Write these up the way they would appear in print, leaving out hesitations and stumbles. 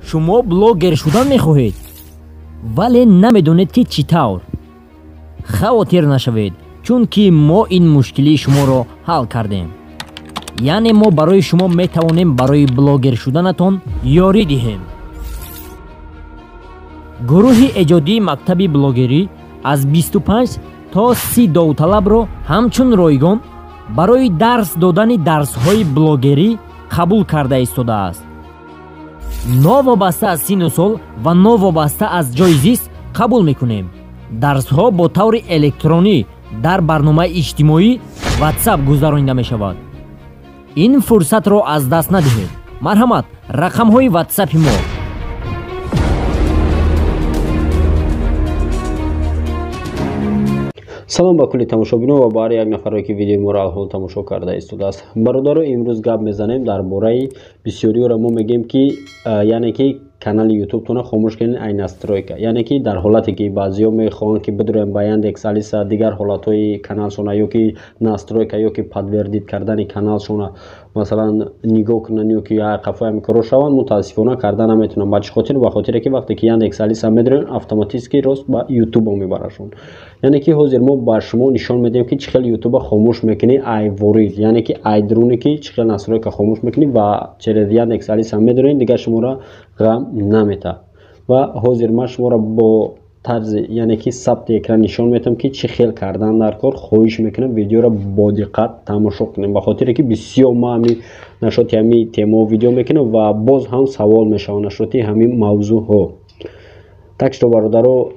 Шумо блогер шудан мехоҳед, вале намедонед, ки чӣ тавр. Хавотир нашавед, чунки мо ин мушкилии шуморо ҳал кардем. Яъне мо барои шумо метавонем барои блогер шуданатон ёрӣ диҳем. Гурӯҳи эҷодии мактаби блогерӣ аз 25 то 30 довталабро ҳамчун ройгон барои дарс додани дарсҳои блогерӣ қабул карда истодааст. Новобаста аз сину сол ва новобаста аз ҷойи зист қабул мекунем. Дарсҳо бо таври электронӣ дар барномаи иҷтимоӣ WhatsApp гузаронида мешавад. Ин фурсатро аз даст надиҳед. Марҳамат, рақамҳои WhatsApp-и мо. Салом ба кулли тамошобинон ва ба ҳар як нафаре, ки видеои моро алҳол тамошо карда истодааст. Бародаро, имрӯз гап мезанем дар бораи бисёриёро. Мо мегӯем, ки яъне ки канали ютубтона хомӯш кунед ай настройка, яъне ки дар ҳолате ки баъзеҳо мехоҳанд, ки бидурем ба Яндекс Алиса, дигар ҳолатҳои каналшона ё ки настройка ё ки подтвердить кардани каналшона, масалан, нигоҳ кунанд ё ки қафои ҳамин корро шаванд, мутаассифона, карда наметавонанд. Ба чӣ хотир? Ба хотире ки вақте ки Яндекс Алиса медурем, автоматически рост ба ютубо мебарашон. Яъне ки ҳозир мо ба шумо нишон медиҳем, ки чӣ хел ютуба хомӯш мекунӣ ай ворид, яъне ки ай дуруне, ки чӣ хел настройка хомӯш мекунӣ ва через Яндекс Алиса медурем, дигар шуморо ғам наметаҳад. Ва ҳозир ман шуморо бо тарзи, яъне ки сабти экран нишон медиҳам, ки чӣ хел кардан дар кор. Хоҳиш мекунам, видеоро бо диққат тамошо кунем, ба хотире ки бисёр ма ҳами нашоти ҳами темао видео мекунам ва боз ҳам савол мешавад нашоти ҳамин мавзӯъҳо. Так что, бародаро,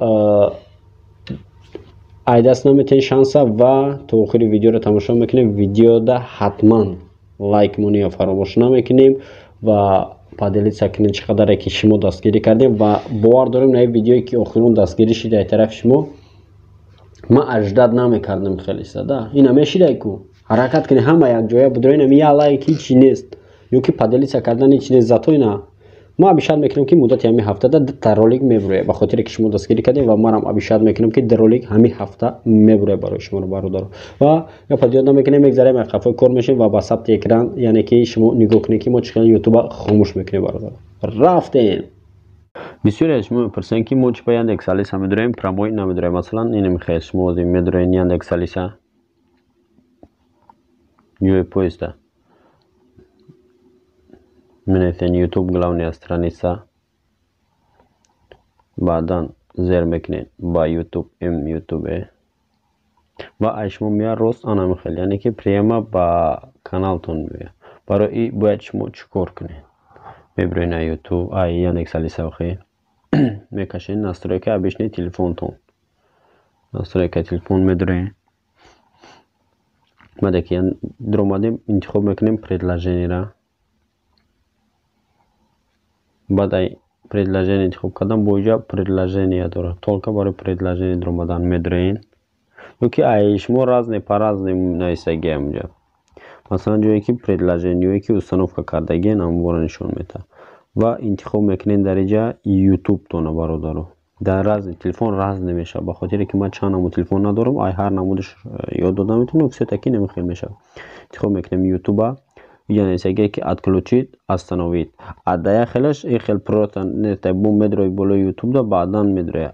айдаст наметиҳен шанса ва то охири видеоро тамошо мекунем. Видеода ҳатман лайк мония фаромӯш намекунем ва поделиться кунед, чӣ қадаре ки шумо дастгирӣ кардем. Ва бовар дорем, на видеое ки охирон дастгирӣ шида ай тарафи шумо, ман аждад намекардам хеле сада ина мешидай ку. Ҳаракат кунед, ҳама якҷоя будро. Инам я лайк ҳичи нест ё ки поделиться кардан ҳичи нест, зато ина ман обещать мекунам, ки муддати ҳамин ҳафтада дута ролик мебурояд, ба хотире ки шумо дастгирӣ кардем. Ва манам обещать мекунам, ки ду ролик ҳамин ҳафта мебурояд барои шуморо, бародаро. Ва гапа зиёд намекунем, мегзарем, қафои кор мешем ва ба сабти экран, яъне ки шумо нигоҳ кунед, ки мо чӣ хел ютуба хомӯш мекунем. Бародаро, рафтем. Бисёре аз шумо мепурсанд, ки мо чӣ ба Яндекс Алиса медуроем, прямой намедуроем. Масалан, ин михел, шумо медуроен Яндекс Алиса, ҷои поиска менависен «Ютуб главная страница», баъдан зер мекунед ба ютуб м ютубе ва ай шумо меяд рост ана михел, яъне ки прямо ба каналтон меояд. Барои и бояд шумо чӣ кор кунед? Мебироед на ютуб, ай Яндекс Алиса охи мекашед настройка обычный телефонтон, настройка телефон медуроед. Баъде ки дуромадем, интихоб мекунем приложениеро. Баъд ай приложение интихоб кардан, бо иҷа приложение дорад, только барои приложение дуромадан медуроед ё ки ай шумо разные по разные нависагиам инҷа. Масалан, ҷое ки приложениҳое ки установка кардагиен, ҳамонро нишон медиҳад ва интихоб мекунед дар иҷа ютубтона. Бародаро, дар разный телефон разный мешавад, ба хотире ки ман чанд намуд телефон надорам, ай ҳар намудаш ёд дода метавонам, всё-таки намихел мешавад. Интихоб мекунем ютуба, иҷа нависагие ки «отключить», «остановить». А да як хелаш ин хел просто нест, бо медрои болои ютубда, баъдан медрои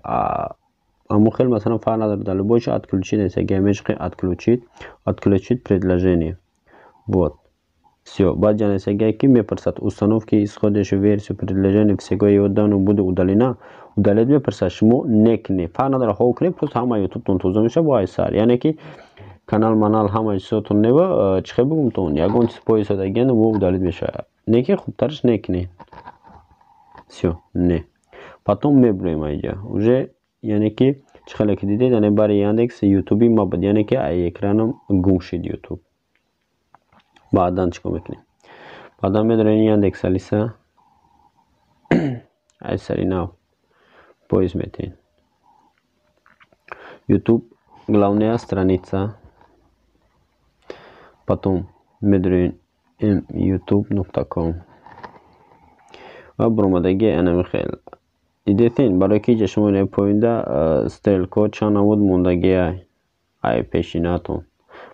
ҳамон хел. Масалан, фарқ надорад, дар любой чиз «отключить» нависагие, мечиқи «отключить», «отключить приложение». Вот, всё. Баъд ҷа нависагие ки мепурсад: «Установки исходящую версию приложения всего его данные будет удалена?» Удалить мепурсад, шумо некунед, фарқ надорад, ҳо кунед, просто ҳама ютубтон тоза мешавад бо ай сар, яъне ки канал манал ҳама чизотон нева, чӣ хел бигумтон, ягон чиз поисодагиан во удалить мешавад. Не ки хубтараш некунед. Всё, не. Потом мебуроем айҷа уже, яъне ки чӣ хеле ки дидед, яъне бари Яндекс ютуби ма буд, яъне ки ай экранам гум шид ютуб. Баъдан чӣ кор мекунем? Баъдан медорем Яндекс Алиса, ай сари нав поиск метиҳем «Ютуб главная страница», потом медорем youtube.com ва баромадаги ана хел дидетин. Барои ки иҷа шумо ина поинда стрелко чанд намуд мондагиай ай пешинатон,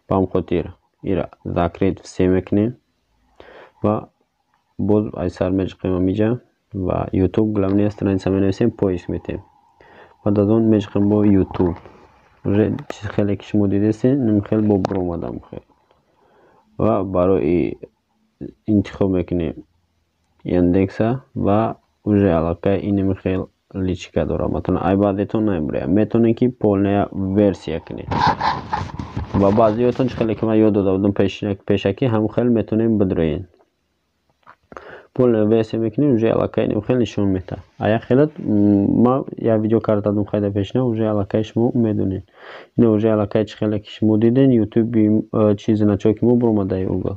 ба ҳам хотир ира закрыть все мекунем ва боз ай сар мечиқем. Амиҷа Ва YouTube главная страница менависем, поиск метем. Баъд аз он мечиқем бо YouTube. Уже чиз хеле ки шумо дидесен, ним хел бо биромадам хел. Ва барои интихоб мекунем Яндекса ва уже аллакай инами хел личка дорад. Масалан, ай баъзетон намебуря. Метавонед, ки полная версия кунед. Ва баъзеҳоятон, чӣ хеле ки ман ёд дода будам пешакӣ, ҳамон хел метавонем бидроен. Полная версия мекунем, уже аллакай инам хел нишон медиҳад. А як хелат ман як видео карда додам хайда пешина, уже аллакай шумо медонед. Ина уже аллакай, чӣ хеле ки шумо диден, ютуби чи значоки мо биромадаи угол.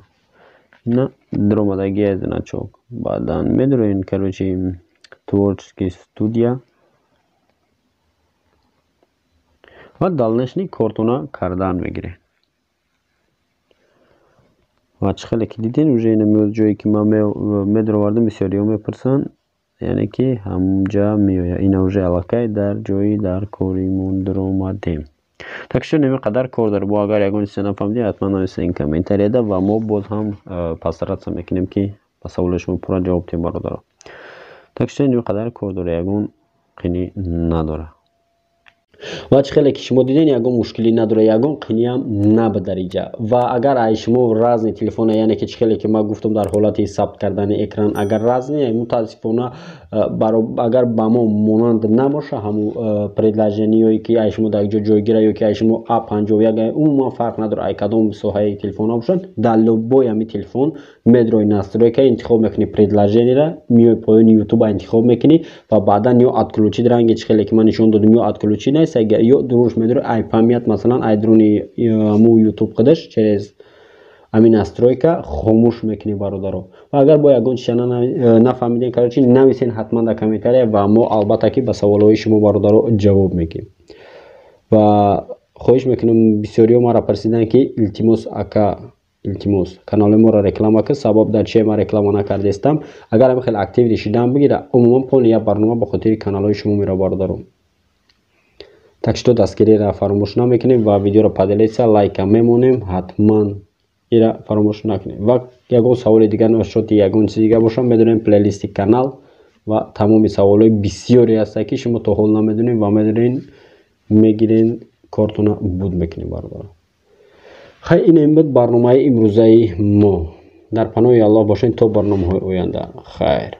Ина даромадагия значок. Баъдан медроен, короче, творческий студия ва дальнейший кортона кардан мегиред. Ва чӣ хеле ки диден, уже ина меояд ҷое ки ман медаровардам, бисёриҳо мепурсанд, яъне ки ҳамунҷа меояд. Ина уже аллакай дар ҷои дар коримон даромадем. Так что неми қадар кор дорем. Бо агар ягон чизе нафаҳмидед, ҳатман нависед комментарияда ва мо боз ҳам постараться мекунем, ки ба саволи шумо пурра ҷавоб диҳем, бародаро. Так что неми қадар кор дора, ягон қинӣ надорад. Ва чӣ хеле ки шумо диден, ягон мушкилӣ надорад, ягон қиниам набуд дар инҷа. Ва агар ай шумо разный телефона, яъне ки чӣ хеле ки ман гуфтам, дар ҳолати сабт кардани экран агар разный, мутаассифона, агар ба мо монанд набоша, ҳамун предложениҳое ки ай шумо дар ҷо ҷойгира ё ки ай шумо А 51, умуман фарқ надорад, ай кадом соҳаи телефонҳо бошанд, дар любой ҳами телефон медрои настройка, интихоб мекунӣ предложениера, миёи поёни ютуба, интихоб мекунӣ ва баъдан ё отключить, ранги чӣ хеле ки ман нишон додам, ё отключить нест, ё дуруш медори ай память, масалан, ай дуруни ҳамун ютуб худаш через ҳамин настройка хомӯш мекунӣ, бародаро. Ва агар бо ягон чиза нафаҳмидем, короче, нависен ҳатман дар комментария ва мо албатта ки ба саволҳои шумо, бародаро, ҷавоб мекунем. Ва хоҳиш мекунам, бисёриҳо маро пурсиданд, ки илтимос, ака, илтимос, канали моро реклама кун. Сабаб дар чие ман реклама накардестам? Агар ҳамин хеле активный шидан бигира, умуман полный як барнома ба хотири каналҳои шумо мера, бародаро. Так что дастгириро фаромӯш намекунем ва видеоро поделиться, лайка мемонем, ҳатман ира фаромӯш накунем. Ва ягон саволи дигар нашоти, ягон чизи дигар бошам, медонем, плейлисти канал ва тамоми саволҳои бисёре ҳастанд, ки шумо то ҳол намедонед ва медонед, мегирен, кортона буд мекунем, бародаро. Хай, ин буд барномаи имрӯзаи мо. Дар паноҳи Аллоҳ бошед то барномаҳои оянда. Хайр.